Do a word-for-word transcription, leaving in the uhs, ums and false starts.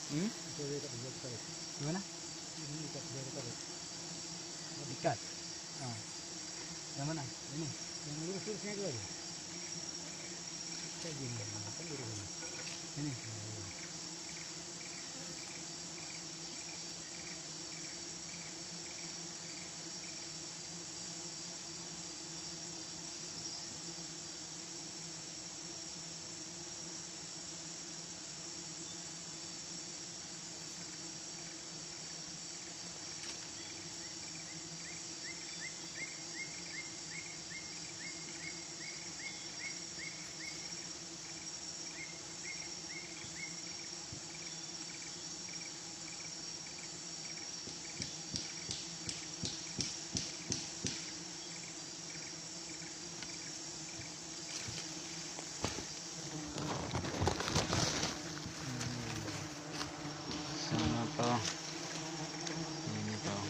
Hmm? Itu dia tak buat tarik. Di mana? Ini tak buat tarik. Ikat. Ah. Yang mana? Ini. Yang lurus-lurusnya itu aja. Kayak gini. Kan lurus ini. Ini. Sama toh. Ini toh.